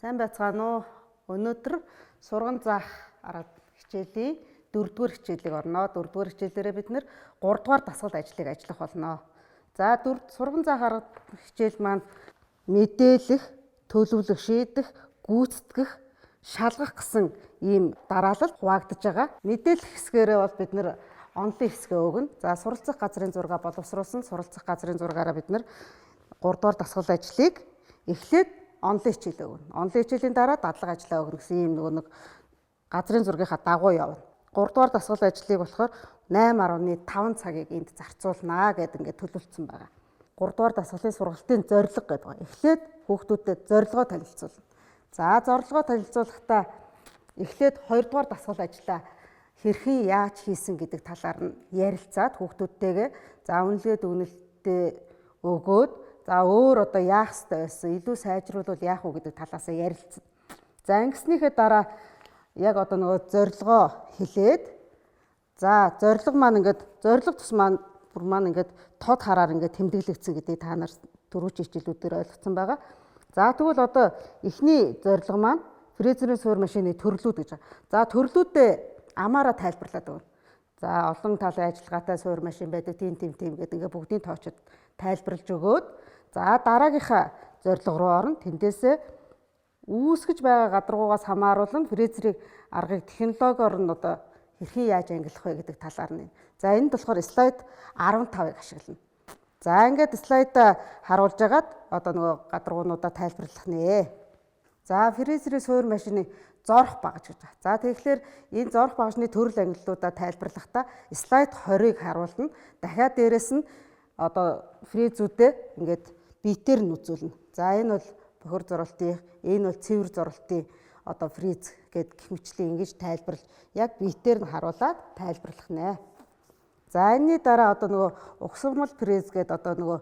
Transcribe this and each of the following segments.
Сайн байцгаана уу? Өнөөдөр сурган заах арга хичээлийн 4-р хичээлийг орно. 4-р хичээлээрээ бид нэр 3-р дасгал ажлыг ажиллах болно. За, сурган заах арга хичээл маань мэдээлэх, төлөвлөх, шийдэх, гүйцэтгэх, шалгах гэсэн ийм дараалал хуваагдаж байгаа. Мэдээлэх хэсгээрээ бол бид нэр онлын хэсгээ өгнө. За, суралцах газрын зураг боловсруулсан суралцах газрын зургаараа бид нэр 3-р дасгал ажлыг эхлээд онлын хичээл өгнө. Онлын хичээлийн дараа дадлага ажлаа өгнө гэсэн ийм нөгөө нэг газрын зургийнхаа дагуу явна. 3-р дасгал ажлыг болохоор 8.5 цагийг энд зарцуулнаа гэдэг ингээд төлөвлөсөн байгаа. 3-р дасгалын сургалтын зорилго гэдэг байгаа. Эхлээд хүүхдүүдэд зорилгоо танилцуулна. За, зорилгоо танилцуулахдаа эхлээд 2-р дасгал ажлаа хэрхэн яаж хийсэн гэдэг талаар нь ярилцаад хүүхдүүдтэйгээ, за, үнэлгээ дүгнэлтээ өгөөд, за, өөр одоо яах ёстой байсан, илүү сайжруулвал яах вэ гэдэг талаасаа ярилцсан. За, ингэснийхээ дараа яг одоо нөгөө зорилгоо хэлээд, за, зорилго маань ингээд зорилго тус маань бүр маань ингээд тод хараар ингээд тэмдэглэгдсэн гэдгийг та нар түрүүчийн хичээлүүдээр ойлгоцсон байгаа. За, тэгвэл одоо эхний зорилго маань фрезерийн суурь машины төрлүүд гэж байгаа. За, төрлүүдээ амаараа тайлбарлаад өгнө. За, олон талын ажиллагаатай суурь машин байдаг, тийм тийм тийм гэдэг ингээд бүгдийн тоочод тайлбарлаж өгөөд, за, дараагийнхаа зорилго руу орно. Тэндээсээ үүсгэж байгаа гадаргуугаас хамааруулан фрезерийг аргыг технологиор нь одоо хэрхэн яаж ангилах вэ гэдэг талаар нь. За, энд болохоор слайд 15-ыг ашиглана. За, ингээд слайд харуулж агаад одоо нөгөө гадаргуунуудаа тайлбарлах нэ. За, фрезерийн суурь машины зорох багаж гэж байна. За, тэгэхээр энэ зорох багажны төрөл ангиллуудаа тайлбарлахдаа слайд 20-ыг харуулна. Дахиад дээрэс нь одоо фрезүүдээ ингээд биетээр нь үзүүлнэ. За, энэ бол бохир зуралтын, энэ бол цэвэр зуралтын одоо фрез гэд гэх мэтлэн ингэж тайлбарлаж яг биетээр нь харуулад тайлбарлах нэ. За, энэний дараа одоо нөгөө угсармал фрез гэд одоо нөгөө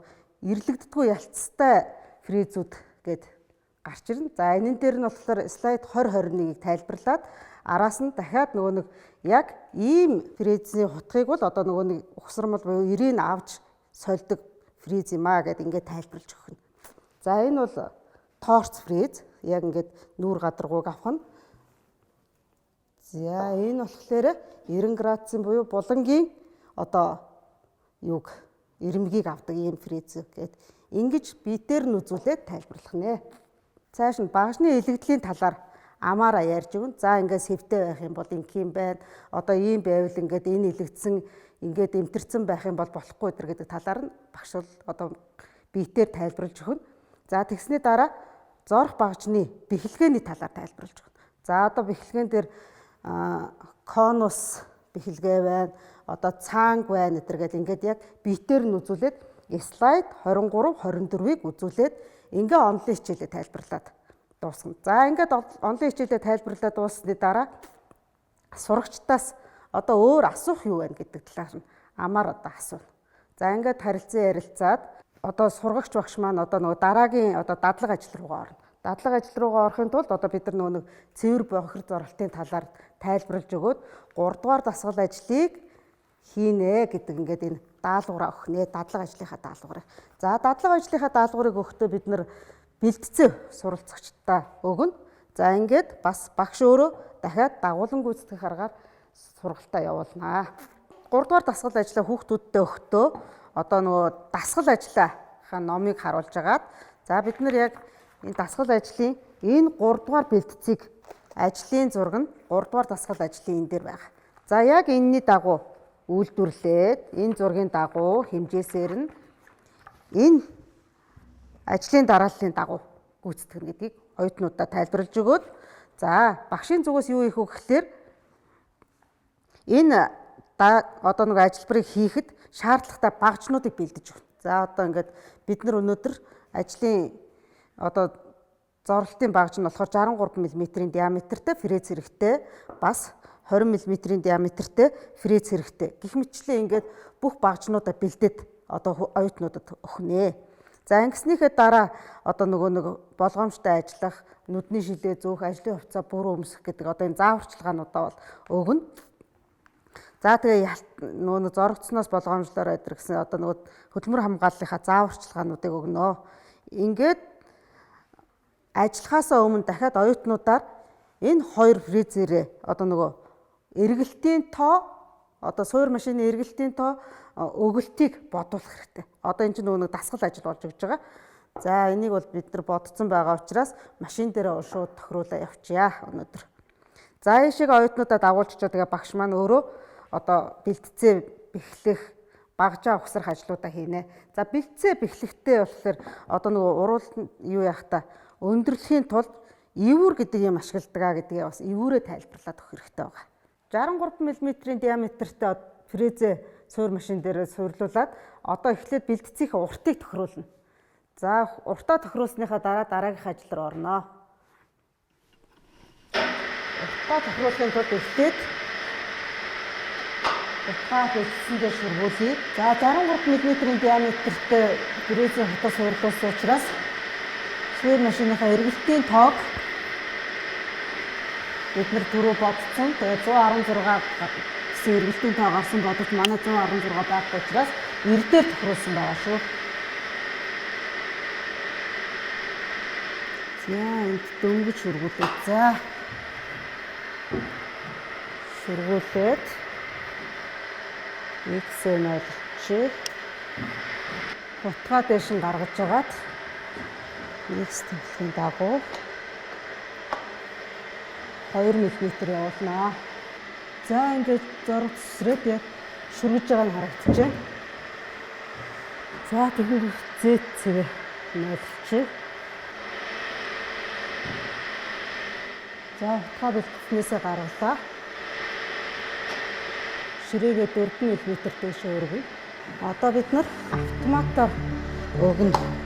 эрлэгддэггүй ялцтай фрезүүд гэд гарч ирнэ. За, энэн дээр нь болохоор слайд 20 21-ийг тайлбарлаад араас нь дахиад нөгөө нэг яг ийм фрезийн хутгийг бол одоо нөгөө нэг угсармал буюу эрийг авч сольдог фрез юм аа гэд ингээд тайлбарлаж өгнө. За, энэ бол торц фрез. Яг ингээд нүүр гадаргууг авах нь. За, энэ болохоор 90 градусын буюу булангийн одоо юуг ирмэгийг авдаг ийм фрез гэд ингэж биетээр нь үзүүлээд тайлбарлах нэ. Цааш нь багажны илэгдлийн талаар амаараа ярьж өгнө. За, ингээд сэвтэй байх юм бол ингэх юм байна. Одоо ийм байвал ингээд энэ илэгдсэн, ингээд эмтэрсэн байх юм бол болохгүй өдр гэдэг талаар нь багш бол одоо биетээр тайлбарлаж өгнө. За, тэгсний дараа зорох багажны бэхлэгээний талаар тайлбарлаж өгнө. За, одоо бэхлэгээн дээр конус бэхлэгээ байна, одоо цаанг байна гэтэр гэл ингээд яг биетээр нь үзүүлээд слайд 23 24-ыг үзүүлээд ингээ онлын хичээлээ тайлбарлаад дуусгана. За, ингээд онлын хичээлээ тайлбарлаад дууссаны дараа сурагчдаас одоо өөр асуух юу байна гэдэг талаар нь амаар одоо асууна. За, ингээд харилцан ярилцаад одоо сургагч багш маань одоо нөгөө дараагийн одоо дадлага ажил руугаа орно. Дадлага ажил руугаа орохын тулд одоо бид нар нөгөө нэг цэвэр бохир зуралтын талаар тайлбарлаж өгөөд 3 дугаар дасгал ажлыг хийнэ гэдэг ингээд энэ даалгавраа өгнө, дадлага ажлынхаа даалгаврыг. За, дадлага ажлынхаа даалгаврыг өгөхдөө бид нар бэлтцээ суралцагчдаа өгнө. За, ингээд бас багш өөрөө дахиад дагуулan гүйцэтгэх аргаар сургалтаа явуулнаа. 3 дугаар дасгал ажлаа хүүхдүүдтэй өгөхдөө одоо нөгөө дасгал ажлынхаа номыг харуулж агаад, за, бид нар яг энэ дасгал ажлын энэ 3 дугаар бэлтцийг ажлын зураг нь 3 дугаар дасгал ажлын энэ дээр байгаа. За, яг энэний дагуу үйлдвэрлээд энэ зургийн дагуу хэмжээсээр нь энэ ажлын дарааллын дагуу гүйцэтгэнэ гэдгийг оюутнуудаа тайлбарлаж өгөөд, за, багшийн зүгээс юу хийх вэ гэхлээр энэ одоо нэг ажилбарыг хийхэд шаардлагатай багажнуудыг бэлдэж өгнө. За, одоо ингээд бид нар өнөөдөр ажлын одоо зорлтын багаж нь болохоор 63 мм-ийн диаметртэй фрез хэрэгтэй, бас 20 мм-ийн диаметртэй фрез хэрэгтэй. Гэх мэтчлэн ингээд бүх багажнуудаа бэлдээд одоо оюутнуудад өгнө. За, ингэснийхээ дараа одоо нөгөө нэг болгоомжтой ажиллах, нүдний шилээ зөөх, ажлын хувцас бүрэн өмсөх гэдэг одоо энэ зааварчилгаануудаа бол өгнө. За, тэгээ нөгөө нэг зоригцсноос болгоомжлоор өдр гэсэн одоо нөгөө хөдөлмөр хамгааллынхаа зааварчилгаануудыг өгнө. Ингээд Ажиллахаасаа өмнө дахиад оюутнуудаар энэ хоёр фрезерээ одоо нөгөө эргэлтийн тоо, одоо суур машины эргэлтийн тоо, өгөлтийг бодуулах хэрэгтэй. Одоо энэ чинь нөгөө нэг дасгал ажил болж өгч байгаа. За энийг бол бид нар бодсон байгаа учраас машин дээр шууд тохируулаа явчихъя өнөөдөр. За энэ шиг оюутнуудаа дагуулж очоо тэгээ багш маань өөрөө одоо бэлтцээ бэхлэх, багжаа угсрах ажлуудаа хийнэ. За бэлтцээ бэхлэхтэй болохоор одоо нөгөө уруул юу яах та өндөрлөхийн тулд ивүр гэдэг юм ашигладаг гэдгээ бас ивүүрээ тайлбарлаад өгөх хэрэгтэй байгаа. 63 мм-ийн диаметртэй фрезээ суур машин дээр суурлуулад одоо эхлээд бэлтцийнхээ уртыг тохируулна. За уртаа тохируулсныхаа дараа дараагийнх ажил руу орно. Уртаа тохируулахын тулд эхлээд утгаа бэлтсэн дээр шүргүүлье. За 63 мм-ийн диаметртэй фрезийн хутга суурлуулсан учраас суур машиныхаа эргэлтийн тоог бид нар түрүү бодсон. Тэгээ 116 гэсэн эргэлтийн тоо гарсан бодож манай 116 байхгүй учраас 90 дээр тохируулсан байгаа шүү. За энд дөнгөж шүргүүлээ. За шүргүүлээд X-ийг нойлчих. Хутгаа дээш нь гаргаж агаад X төвлөхийн дагуу 2 мм явуулнаа. За ингээд зураг төсрөөд яг шүргэж байгаа нь харагдаж байна. За тэгвэл Z цэвэ нойлчих. За хутгаа бэлтгэснээсээ гаргалаа. Ширээгээ 4 мм дээшээ өргөнө. Одоо бид нар автоматар өгнө.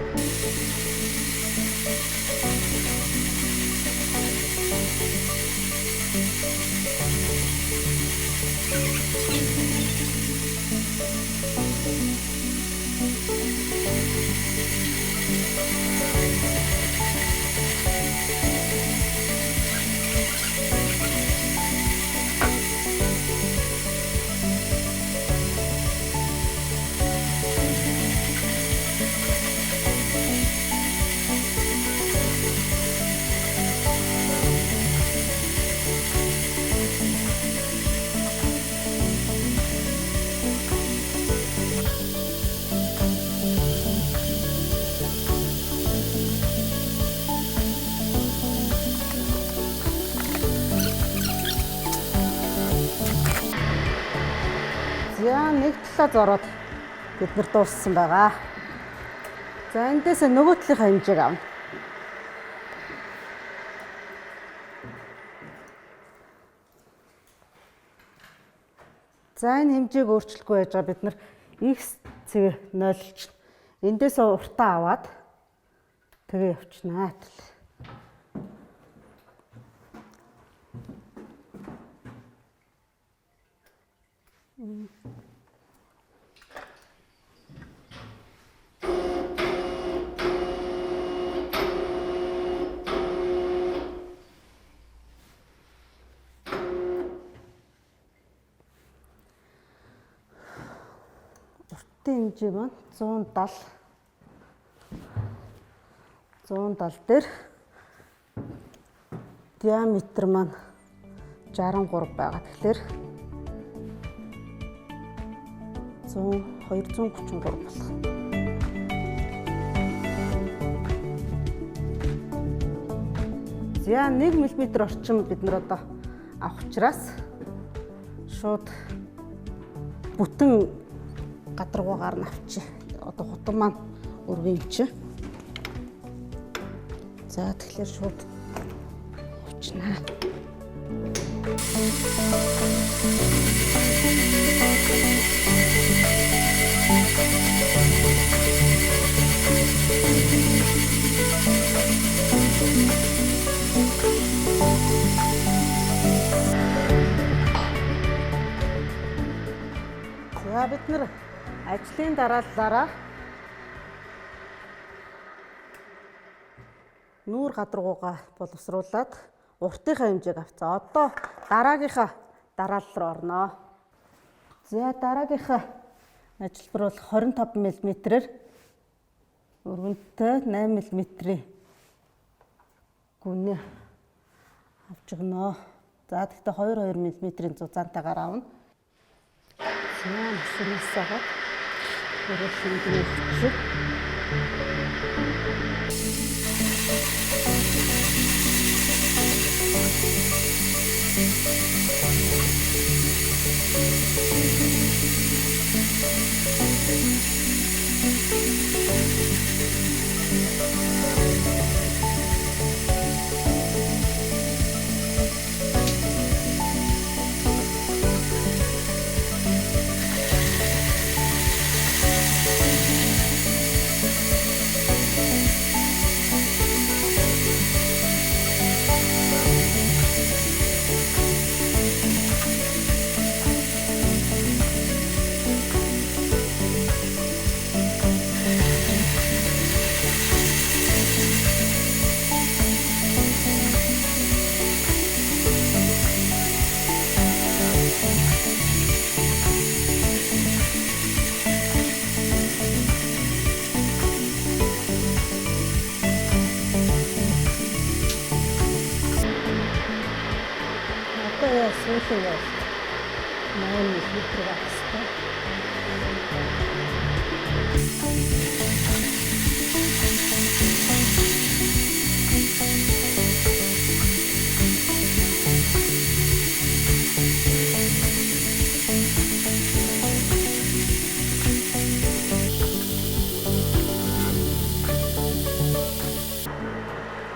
За нэг талаа зороод бид нар дууссан байгаа. За эндээс нөгөө талынхаа хэмжээг авна. За энэ хэмжээг өөрчлөхгүй байж байгаа бид нар X цэг 0-ч эндээс уртаа аваад тэгээ явчихнаа. Уртын хэмжээ маань 170 170 дээр диаметр маань 63 байгаа. Тэгэхээр 100 233 болох. За 1 мм орчим бид нар одоо авах учраас шууд бүтэн гадаргуугаар нь авчи. Одоо хутга маань өргөн юм чи. За тэгэхээр шууд авчнаа. За бид нар ажлын дарааллаараа нүүр гадаргуугаа боловсруулад уртынхаа хэмжээг авцаа. Одоо дараагийнхаа дараалал руу орноо. За дараагийнхаа ажилбар бол 25 мм-ээр өргөнтэй 8 мм-ийн Гүнээ авч өгнө. За тэгтээ 2-2 мм-ийн зузаантайгаар авна. За наснасаа өрөөлсөн гүнээ. Одоо сүүлийн явалт 8 мм авах хэрэгтэй.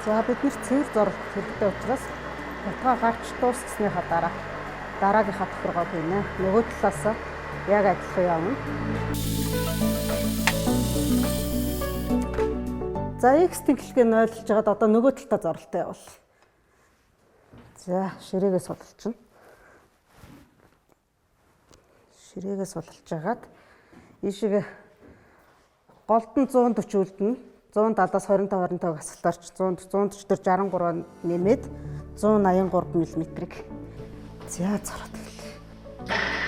За бид нэр цэвэр зураг хэрэгтэй учраас хутгаа гарч дуусгасныхаа дараа дараагийнхаа тохиргоог хийнэ. Нөгөө талаас яг адилхан явна. За X тэнхлэгээ нойлж жагаад одоо нөгөө талдаа зоролтой явуул. За ширээгээ сулалчна. Ширээгээ сулалж жагаад ийшээгээ голд нь 140 үлдэнэ. 170-аас 25 25 хасалтаарч 100 140 дээр 63 нэмээд 183 мм-ийг за зороод эхэллээ.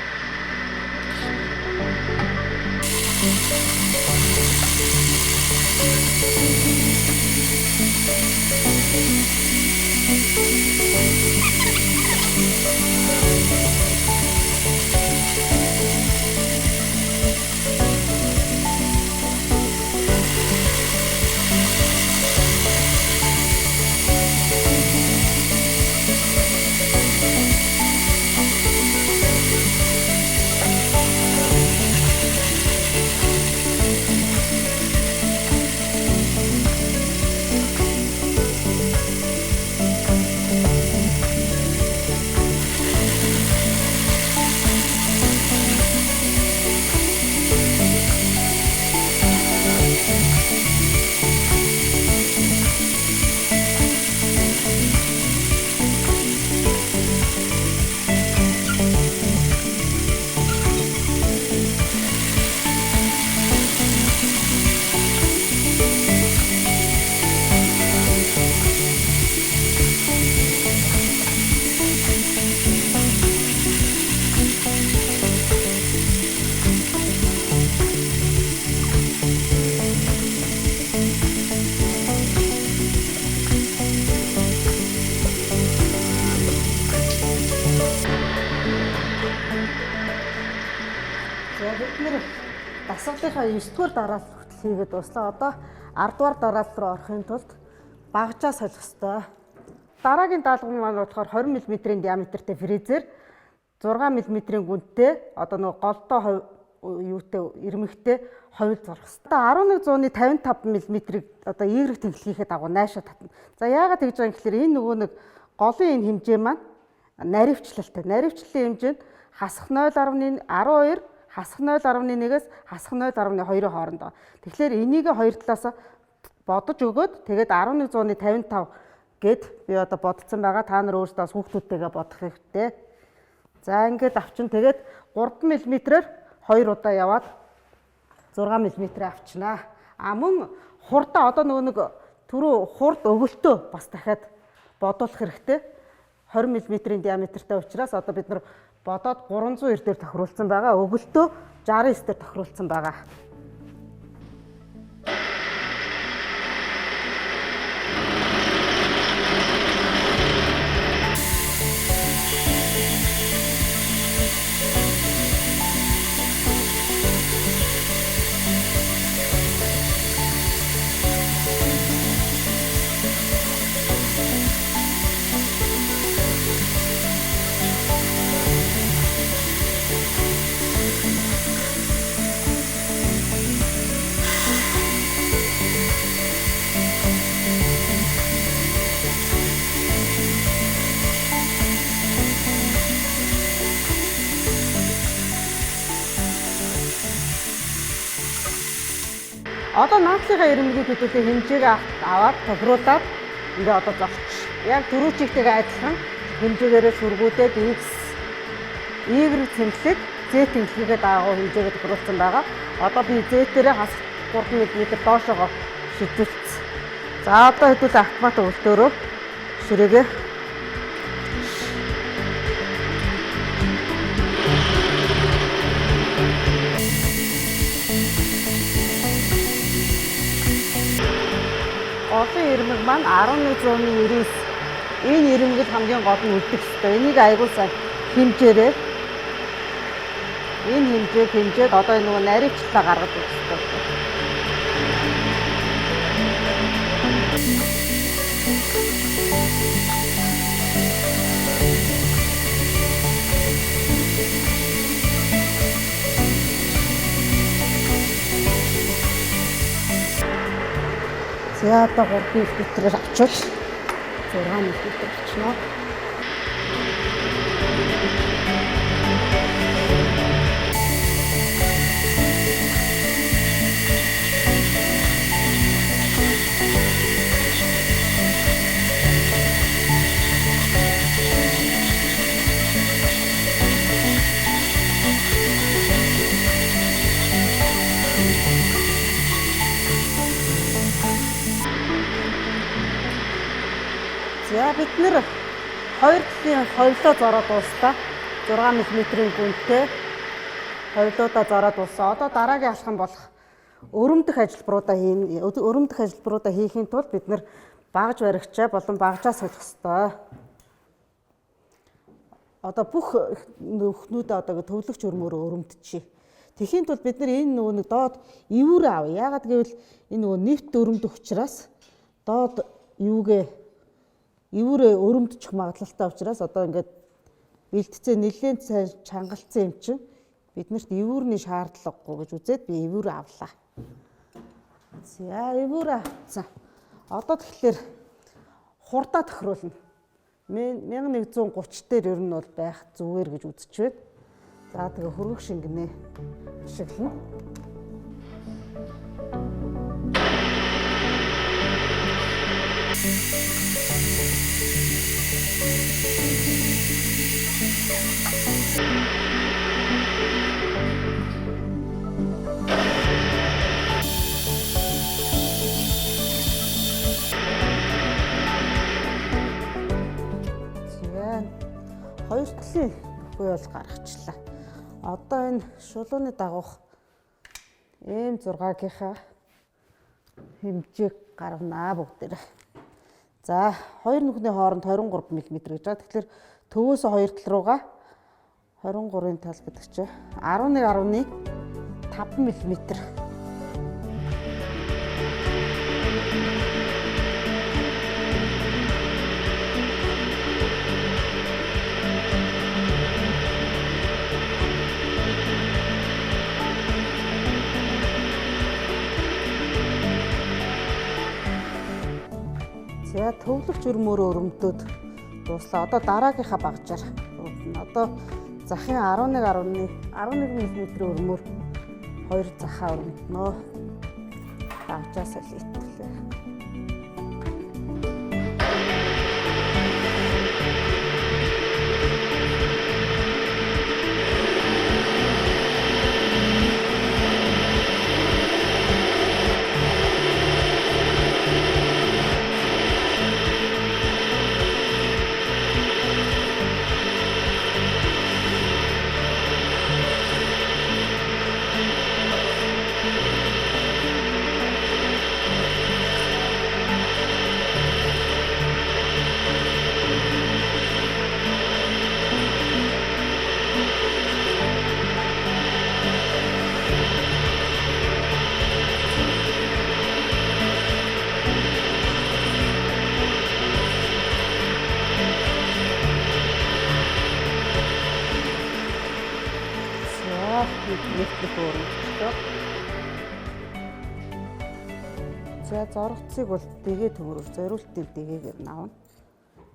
За бид нэр дасгалынхаа 9-р дараалал хүртэл хийгээд дуслаа. Одоо 10-р дараалал руу орохын тулд багжаа солих ёстой. Дараагийн даалгавар маань болохоор 20 мм-ийн диаметртэй фрезер 6 мм-ийн гүнтэй одоо нөгөө голдоо юутай ирмэгтэй ховил зурх ёстой. 1155 мм-ийг одоо Y тэнхлэхийнхээ дагуу найшаа татна. За яагаад тэгж байгаа юм гэхээр энэ нөгөө нэг голын энэ хэмжээ маань наривчлалтай. Наривчлалын хэмжээ нь хасах 0.12 хасах 0.1-ээс хасах 0.2-ын хооронд байгаа. Тэгэхээр энийг хоёр талаас бодож өгөөд тэгээд 1155 гэд би одоо бодсон байгаа. Та нар өөрсдөө бас хүүхдүүдтэйгээ бодох хэрэгтэй. За ингээд авчин тэгээд 3 мм-ээр 2 удаа яваад 6 мм авчнаа. А мөн хурдаа одоо нөгөө нэг түрүү хурд өгөлтөө бас дахиад бодуулах хэрэгтэй. 20 мм-ийн диаметртэй учраас одоо бид нар бодоод 390 дээр тохируулсан байгаа. Өгөлтөө 69 дээр тохируулсан байгаа. Одоо наадлынхаа ирмэгийг хэдүүлээ хэмжээгээ аваад тохируулаад ингээ одоо зорч. Яг түрүүчийнхтэйгээ адилхан хэмжээгээрээ сүргүүдээд X, Y цэнхлэг, Z тэнхлэгээ даагуу хэмжээгээ тохируулсан байгаа. Одоо би Z-дээрээ хас 3 мм доошоогоо шилжүүлсэн. За одоо хэдүүлээ автомат өвөлтөөрөө ширээгээ Олон ирмэг маань 1199. Энэ ирмэг л хамгийн гол нь үлдэх ёстой. Энийг аягүй сайн хэмжээрэй. Энэ хэмжээг хэмжээд одоо энэ нөгөө наривчлалаа гаргаж өгөх ёстой. За одоо 3 мм-ээр авчвал 6 мм болчихно. За бид нэр хоёр талын хоёлоо зороод дуслаа. 6 мм-ийн гүнтэй хоёлоодоо зороод дууссан. Одоо дараагийн алхам болох өрөмдөх ажиллбаруудаа хийнэ. Өрөмдөх ажиллбаруудаа хийхийн тулд бид нэр багаж баригчаа болон багажаа солих ёстой. Одоо бүх нөхнүүдээ одоо төвлөгч өрмөөрөө өрөмдчихье. Тэхийн тулд бид нар энэ нөгөө нэг доод ивүүр авъя. Яагаад гэвэл энэ нөгөө нэвт өрөмдөх учраас доод юугээ ивүүрээ өрөмдчих магадлалтай учраас одоо ингээд бэлтцээ нэлээд сайн чангалцсан юм чинь биднэрт ивүүрний шаардлагагүй гэж үзээд би ивүүр авлаа. За ивүүр авцсан. Одоо тэгэхээр хурдаа тохируулна. 1130 дээр ер нь бол байх зүгээр гэж үзэж байна. За тэгээ хөргөх шингэнэ ашиглана. За хоёр талын нөхөө бол гаргачлаа. Одоо энэ шулууны дагуух М6-гийнхаа хэмжээг гарганаа бүгдээрээ. За хоёр нүхний хооронд 23 мм гэж байгаа. Тэгэхээр төвөөсөө хоёр тал руугаа 23-ын тал гэдэг чинь 11.5 мм. За төвлөгч өрмөөрөө өрөмдөөд дууслаа. Одоо дараагийнхаа багжаар өрөмдөнө. Одоо захын 11.1 мм өрмөөр хоёр захаа өрөмдөнө. Багжаа солитлээ. За зоргоцыг бол дэгээ төмөрөөр зориултын дэгээгээр нь авна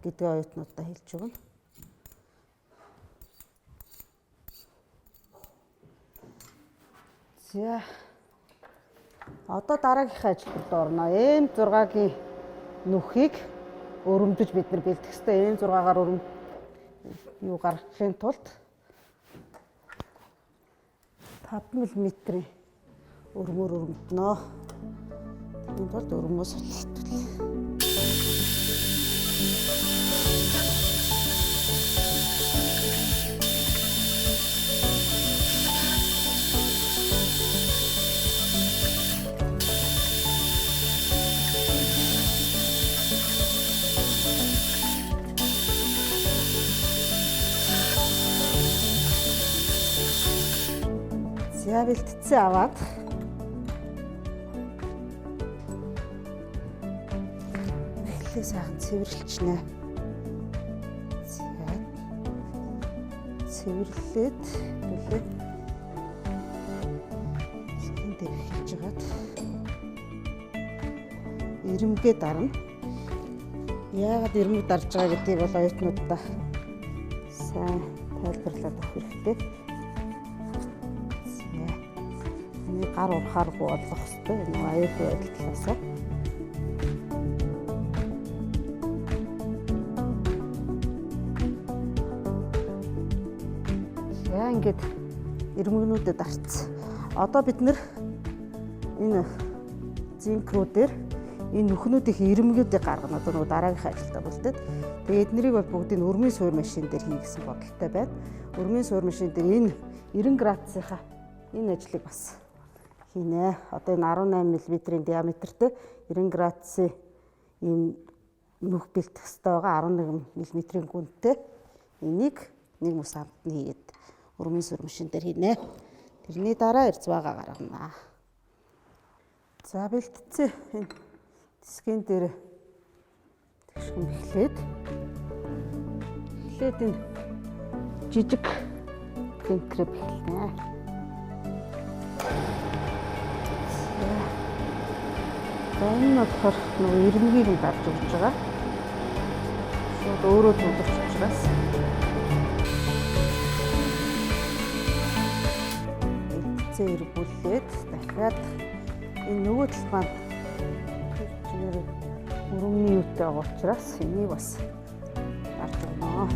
гэдгээ оюутнуудаа хэлж өгнө. За Одоо дараагийнхаа ажил руу орно. M6-гийн нүхийг өрөмдөж бид нар бэлдэх ёстой. M6-гаар өрөм юу гаргахын тулд 5 мм-ийн өрмөөр өрөмднө. Түүний тулд өрмөө суллтвал. За бэлтцээ аваад эхлээ сайхан цэвэрлэчнэ. За цэвэрлээд үлээ скин дээр хийж хагаад ирэмгээ дарна. Яагаад ирмэг дарж байгаа гэдгийг бол оюутнуудаа сайн тайлбарлаад өгөх хэрэгтэй. Гар урахааргүй болгох хэрэгтэй. Нөгөө аюулгүй байдал талаасаа. За ингээд ирмэгнүүдэд дарцсан. Одоо бид нэр энэ зинкрүүдээр энэ нүхнүүдийн ирмэгүүдийг гаргана. Одоо нөгөө дараагийнхаа ажилдаа үлдээд. Тэгээ эднэрийг бол бүгдийг өрмийн суур машин дээр хий гэсэн бодолтой байна. Өрмийн суур машин дээр энэ 90 градусынхаа энэ ажлыг бас хийнэ. Одоо энэ 18 мм-ийн диаметртэй 90 градусын ийм нүх бэлтгэх ёстой байгаа 11 мм-ийн гүнтэй. Энийг нэг мөс амт нь хийгээд өрмийн сүр машин дээр хийнэ. Тэрний дараа эрзвагаа гаргана. За бэлтцээ энэ дискэн дээр тэгшгэн бэхлээд эхлээд энэ жижиг зинкрэ бэхлэнэ. За энэ нь болохоор нөгөө ирмэгийг нь дарж өгч байгаа. Шууд өөрөө төвлөрч учраас бэлтцээ эргүүлээд дахиад энэ нөгөө тал маань тэр чигээр өрөмний юутай байгаа учраас энийг бас дарж өгнө.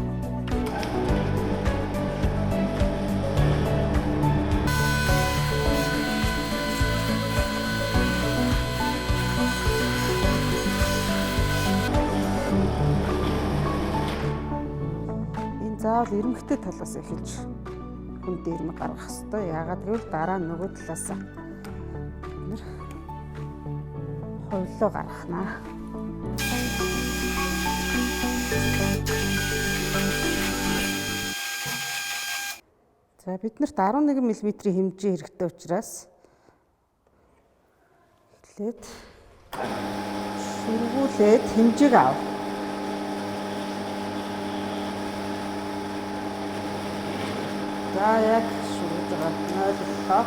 Заавал ирмэгтэй талаас эхэлж хүн дээрмэг гаргах ёстой. Яагаад гэвэл дараа нь нөгөө талаас нэр хувлоо гаргана. За биднэрт 11 мм-ийн хэмжээ хэрэгтэй учраас эхлээд шүргүүлээд хэмжээг ав. За яг шүргэж байгаа 0 боллоо.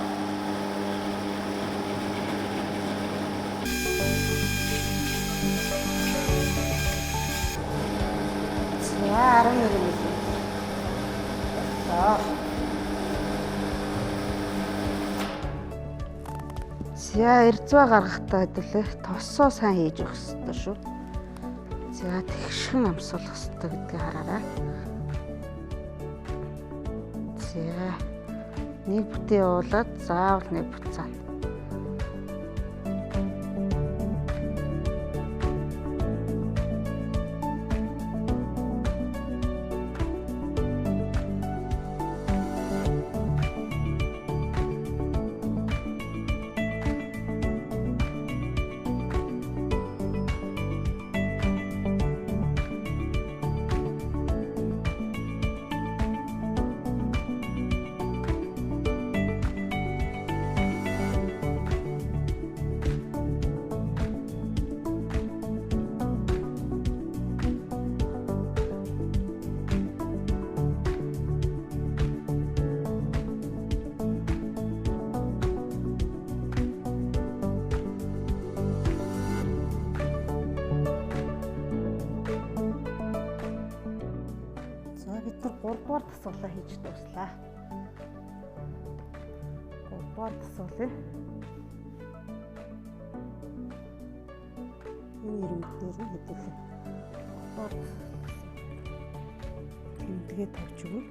За 11 мм. За. За эрзваа гаргахтаа хэдүүлээ тосоо сайн хийж өгөх ёстой шүү. За тэгшхэн амсуулах ёстой гэдгийг хараарай. За нэг бүтээ явуулаад заавал нэг буцаана. Бид нар 3 дугаар дасгалаа хийж дуслаа. 3 дугаар дасгалыг Энэ ирмэг дээр нь хэдүүлээ. Доор тэмдэгэ тавьж өгье.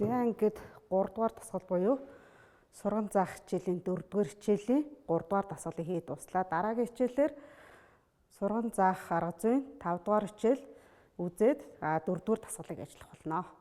За ингээд 3 дугаар дасгал буюу сурган заах хичээлийн 4 дугаар хичээлийн 3 дугаар дасгалыг хийж дууслаа. Дараагийн хичээлээр сурган заах арга зүйн 5 дугаар хичээл үзээд 4 дугаар дасгалыг ажиллах болно.